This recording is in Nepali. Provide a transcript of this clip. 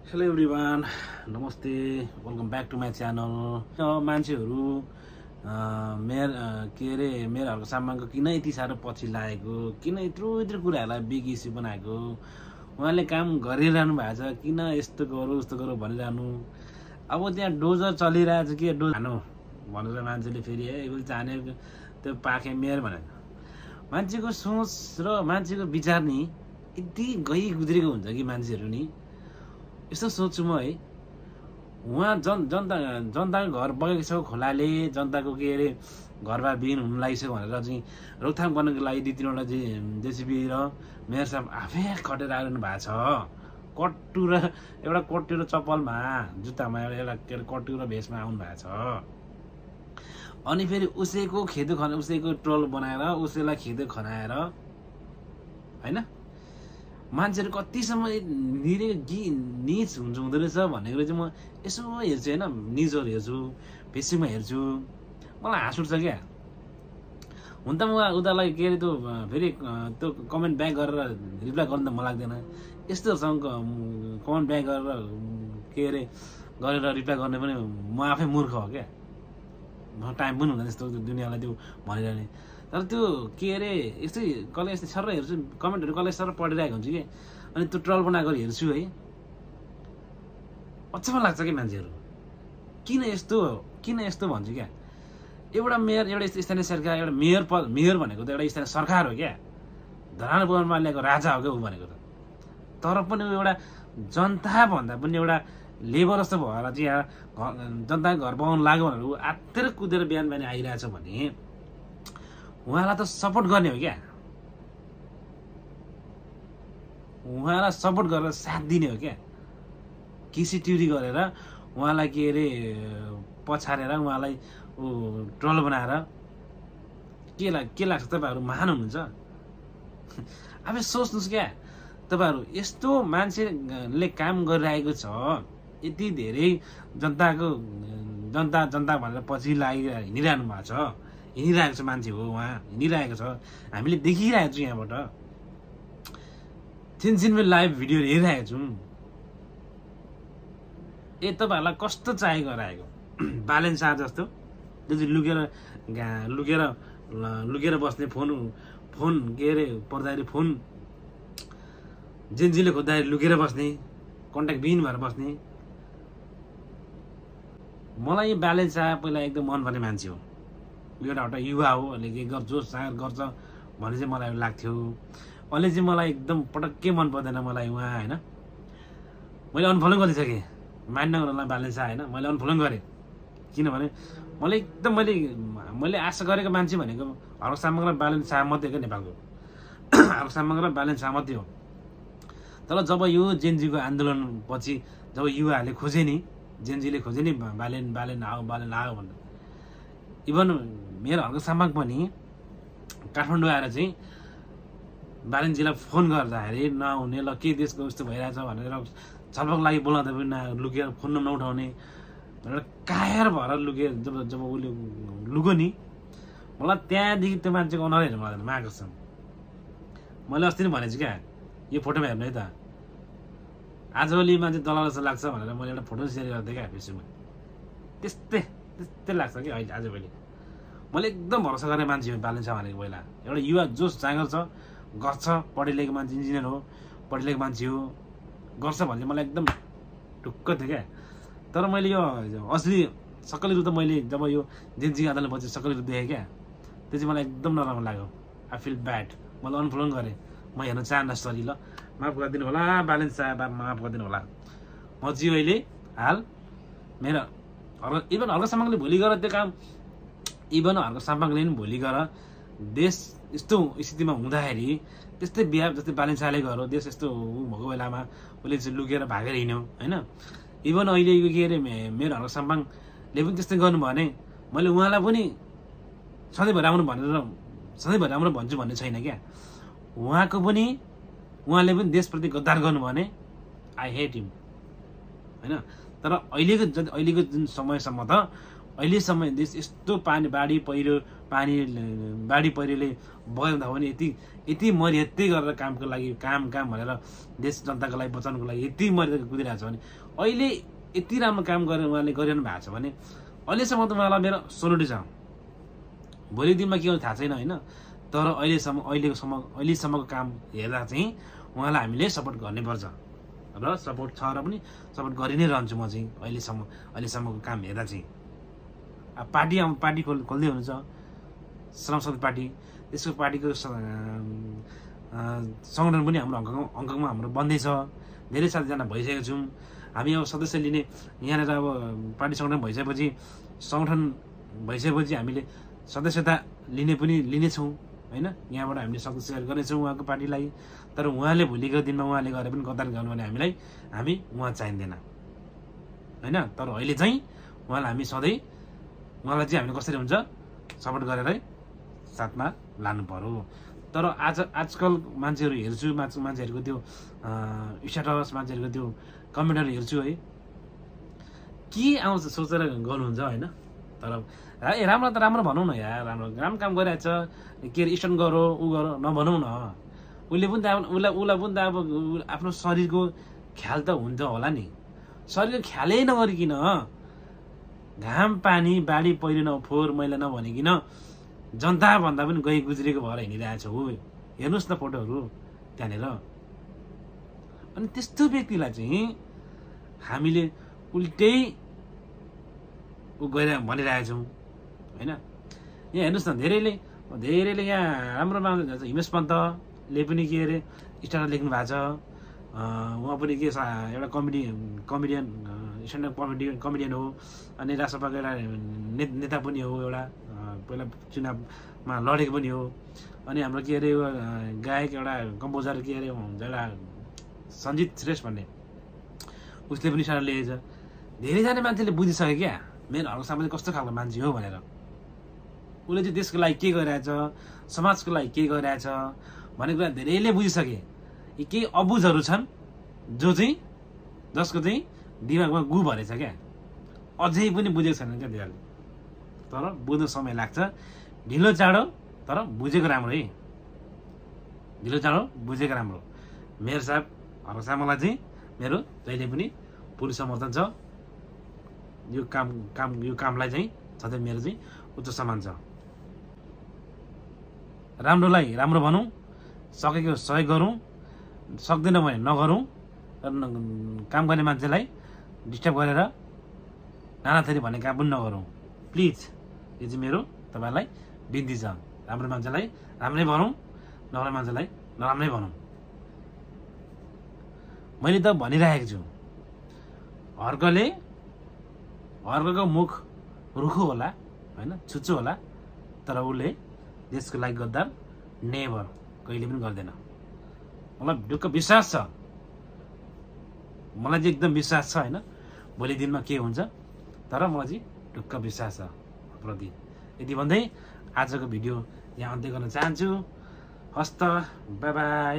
हेलो एभ्रिवान, नमस्ते, welcome back to my channel. मान्छेहरू मेयरहरूको सामानको किन यति साह्रो पछि लागेको, किन यत्रो कुराहरूलाई बिग इस्यु बनाएको, उहाँले काम गरिरहनु भएको छ, किन यस्तो गरौँ उस्तो गरौँ भनिरहनु। अब त्यहाँ डोजर चलिरहेको छ कि हानो भनेर मान्छेले फेरि एकले चाहने त्यो पाखे मेयर भनेको। मान्छेको सोच र मान्छेको विचार नि यति गई गुज्रेको हुन्छ कि मान्छेहरू नि यस्तो सोच्छु म है। उहाँ जनताको घर बगेको छ खोलाले, जनताको घरबार विहीन हुन लागिसक्यो भनेर चाहिँ रोकथाम गर्नको लागि 2-3वटा जेसिबी र मेयर साहब आफै खटेर आइरहनु भएको छ। कट्टु र एउटा कट्टु र चप्पलमा, जुत्तामा एउटा कट्टु र भेषमा आउनु भएको छ। अनि फेरि उसैको ट्रोल बनाएर उसैलाई खेदो खनाएर होइन, मान्छेहरू कतिसम्म निज हुँदो रहेछ भन्ने कुरो चाहिँ म यसो हेर्छु होइन, न्युजहरू हेर्छु, फेसबुकमा हेर्छु, मलाई हाँस उठ्छ क्या। हुन त म उनीहरूलाई त्यो फेरि त्यो कमेन्ट ब्याक गरेर रिप्लाई गर्नु त मन लाग्दैन। यस्तोहरूसँग कमेन्ट ब्याक गरेर गरेर रिप्लाई गर्ने पनि म आफै मूर्ख हो क्या। टाइम पनि हुँदैन यस्तो दुनियाँलाई त्यो भनिरहने। तर त्यो यस्तै कसले यस्तै सर हेर्छु, कमेन्टहरू कसले सर पढिरहेको हुन्छ कि, अनि त्यो ट्रल बनाएको हेर्छु है, अचम्म लाग्छ कि मान्छेहरू किन यस्तो भन्छु क्या। एउटा मेयर, एउटा स्थानीय सरकार, एउटा मेयर भनेको त एउटा स्थानीय सरकार हो क्या, धरान मालिकको राजा हो क्या ऊ भनेको त। तर पनि एउटा जनता भन्दा पनि एउटा लेबर जस्तो भएर चाहिँ यहाँ जनताको घर बनाउनु लाग्यो भनेर ऊ आत्तिर कुदेर बिहान आइरहेछ भने उहाँलाई त सपोर्ट गर्ने हो क्या, उहाँलाई सपोर्ट गरेर साथ दिने हो क्या। किसी ट्युरी गरेर उहाँलाई पछारेर उहाँलाई ट्रोल बनाएर के लाग्छ तपाईँहरू महान हुनुहुन्छ। अब सोच्नुहोस् क्या, तपाईँहरू यस्तो मान्छेले काम गरिरहेको छ, यति धेरै जनता भनेर पछि हिँडिरहनु भएको छ, हिँडिरहेको छ मान्छे हो उहाँ, हिँडिरहेको छ, हामीले देखिरहेको छौँ यहाँबाट, छिनछिनमा लाइभ भिडियो हेरिरहेको छौँ। तपाईँहरूलाई कस्तो चाहिएको रहेको बालेन शाह जस्तो जो चाहिँ लुकेर बस्ने, फोन पर्दाखेरि फोन जेन्जीले खोज्दाखेरि लुकेर बस्ने, कन्ट्याक्ट विहीन भएर बस्ने। मलाई यो बालेन शाह पहिला एकदम मनपर्ने मान्छे हो। एउटा युवा हो, अहिले के जोस जाँगर गर्छ भन्ने चाहिँ मलाई लाग्थ्यो। अहिले चाहिँ मलाई एकदम पटक्कै मन पर्दैन मलाई उहाँ होइन। मैले अनफलो गरिसकेँ, मान्य गर्नलाई बालेन शाह होइन, मैले अनफलो गरेँ। किनभने मैले आशा गरेको मान्छे भनेको हर्क सामङ र बालेन शाह मात्रै हो क्या नेपालको। हर्क सामङ र बालेन शाह मात्रै हो। तर जब यो जेनजीको आन्दोलन पछि जब युवाहरूले खोजे नि, जेनजीले खोजे नि बालेन आयो भनेर, इभन मेरो हर्क सामङ पनि काठमाडौँ आएर चाहिँ बालेनजीलाई फोन गर्दाखेरि नआउने, ल के देशको उस्तो भइरहेछ भनेर छलफलको लागि बोलाउँदा पनि लुकेर फोन नउठाउने भनेर कायर भएर जब उसले लुक्यो नि, मलाई त्यहाँदेखि त्यो मान्छेको अनुहार हेर्नु मलाई मागेको। मैले अस्ति नै भनेको छु क्या, यो फोटोमा हेर्नु है त, आजभोलि मान्छे दलाल जस्तो लाग्छ भनेर मैले एउटा फोटो सेयर गरिदिएँ क्या फेसबुकमा। त्यस्तै लाग्छ कि अहिले आजभोलि। मैले एकदम भरोसा गर्ने मान्छे हो बालेन शाह भनेको। पहिला एउटा युवा जोस जाँगर छ, गर्छ, पढे लेखेको मान्छे, इन्जिनियर हो, पढे लेखेको मान्छे हो, गर्छ भन्ने मलाई एकदम ढुक्क थियो क्या। तर मैले यो असली सक्कली रूप त मैले जब यो जेनजी आन्दोलन पछि सक्कली रूप देखेँ क्या, त्यो चाहिँ मलाई एकदम नराम्रो लाग्यो। I feel bad. मैले अनफलो गरेँ, म हेर्न चाहन्न। सरी, ल माफ गरिदिनु होला बालेन शाह, माफ गरिदिनु होला। म चाहिँ अहिले हाल मेरो इभन हर्क सामङले भोलि गएर त्यो काम, इभन हर्क सामङले पनि भोलि गएर देश यस्तो स्थितिमा हुँदाखेरि त्यस्तै बिहार जस्तै बालेन शाहले गऱ्यो, देश यस्तो भएको बेलामा उसले चाहिँ लुकेर भागेर हिँड्यो होइन। इभन अहिले मेरो हर्क सामङले पनि त्यस्तै गर्नुभयो भने मैले उहाँलाई पनि सधैँभरि राम्रो भन्छु भन्ने छैन क्या। उहाँले पनि देशप्रति गद्दार गर्नुभयो भने आई हेट हिम होइन। तर अहिलेको जुन समयसम्म त, अहिलेसम्म देश यस्तो बाढी पहिरो पानी बाढी पहिरोले बगाउँदा भने यति मरिहत्ते गरेर कामको लागि काम भनेर देश जनताको लागि बचाउनको लागि यति मरिहत्ते कुदिरहेको छ भने अहिले यति राम्रो काम गरेर उहाँले गरिरहनु भएको छ भने अहिलेसम्म त उहाँलाई मेरो सोलुटी छ। भोलि दिनमा के हुन्छ थाहा छैन होइन, तर अहिलेसम्मको काम हेर्दा चाहिँ उहाँलाई हामीले सपोर्ट गर्नुपर्छ र सपोर्ट छ र पनि सपोर्ट गरि नै रहन्छु म चाहिँ अहिलेसम्मको काम हेर्दा चाहिँ। पार्टी खोल्दै हुनुहुन्छ श्रमशक्ति पार्टी, त्यसको पार्टीको सङ्गठन पनि हाम्रो हङकङमा हाम्रो बन्दैछ, धेरै साथीजना भइसकेको छौँ हामी। अब सदस्य लिने यहाँनिर अब पार्टी सङ्गठन भइसकेपछि हामीले सदस्यता लिनेछौँ होइन, यहाँबाट हामीले शक्ति सेयर गर्नेछौँ उहाँको पार्टीलाई। तर उहाँले भोलिको दिनमा उहाँले गरे पनि गद्दार गर्नु भने हामी उहाँ चाहिँदैन होइन। तर अहिले चाहिँ उहाँलाई हामी सधैँ उहाँलाई चाहिँ हामीले कसरी हुन्छ सपोर्ट गरेरै साथमा लानु पर्यो। तर आजकल मान्छेहरू हेर्छु मान्छेहरूको त्यो स्ट्याटस मान्छेहरूको त्यो कमेन्टहरू हेर्छु है, के आउँछ सोचेर गर्नुहुन्छ होइन। तर राम्रो त राम्रो भनौँ न यार, राम्रो काम गरिरहेछ के अरे स्टन्ट गरो ऊ गरो नभनौँ न। उसले पनि त उसलाई पनि त अब आफ्नो शरीरको ख्याल त हुन्छ होला नि, शरीरको ख्यालै नगरिकन घाम पानी बाढी पहिरो फोहोर मैला नभनिकन जनता भन्दा पनि गई गुज्रेको भएर हिँडिरहेछ हो। हेर्नुहोस् न फोटोहरू त्यहाँनिर। अनि त्यस्तो व्यक्तिलाई चाहिँ हामीले उल्टै भनिरहेछौँ होइन। यहाँ हेर्नुहोस् न धेरैले यहाँ राम्रो हिमेश पन्तले पनि के अरे स्टार लेख्नु भएको छ। उहाँ पनि के एउटा कमेडियन स्ट्यान्डअप कमेडियन हो, अनि राष्ट्रसभाको एउटा नेता पनि हो, एउटा पहिला चुनावमा लडेको पनि हो। अनि हाम्रो के अरे गायक एउटा कम्पोजर के अरे एउटा सञ्जित श्रेष्ठ भन्ने उसले पनि साह्रो लेखेको छ। धेरैजना मान्छेले बुझिसक्यो क्या मेरो हरसामा चाहिँ कस्तो खालको मान्छे हो भनेर। उसले चाहिँ देशको लागि के गरिरहेछ, समाजको लागि के गरिरहेछ भन्ने कुरा धेरैले बुझिसके। यी केही अबुझहरू छन् जसको चाहिँ दिमागमा गु भरेछ क्या, अझै पनि बुझेको छैन क्या तिनीहरूले। तर बुझ्नु समय लाग्छ, ढिलो चाँडो तर बुझेको राम्रो है, ढिलो चाँडो बुझेको राम्रो। मेयर साहब हरसामालाई चाहिँ मेरो जहिले पनि पुरै समर्थन छ। यो कामलाई चाहिँ सधैँ मेरो चाहिँ उच्च सम्मान छ। राम्रोलाई राम्रो भनौँ, सकेको सहयोग गरौँ, सक्दैन भने नगरौँ। काम गर्ने मान्छेलाई डिस्टर्ब गरेर नानाथरी भन्ने काम पनि नगरौँ प्लिज। यो चाहिँ मेरो तपाईँलाई बिन्ती छ। राम्रो मान्छेलाई राम्रै भनौँ, नराम्रो मान्छेलाई नराम्रै भनौँ। मैले त भनिरहेको छु, अर्कोको मुख रुखो होला होइन, छुच्चो होला, तर उसले देशको लागि गद्दार नेभर कहिले पनि गर्दैन। मलाई ढुक्क विश्वास छ, मलाई चाहिँ एकदम विश्वास छ होइन भोलि दिनमा के हुन्छ। तर मलाई चाहिँ ढुक्क विश्वास छ प्रति। यति भन्दै आजको भिडियो यहाँ अन्त्य गर्न चाहन्छु। हस्त बाई बाई।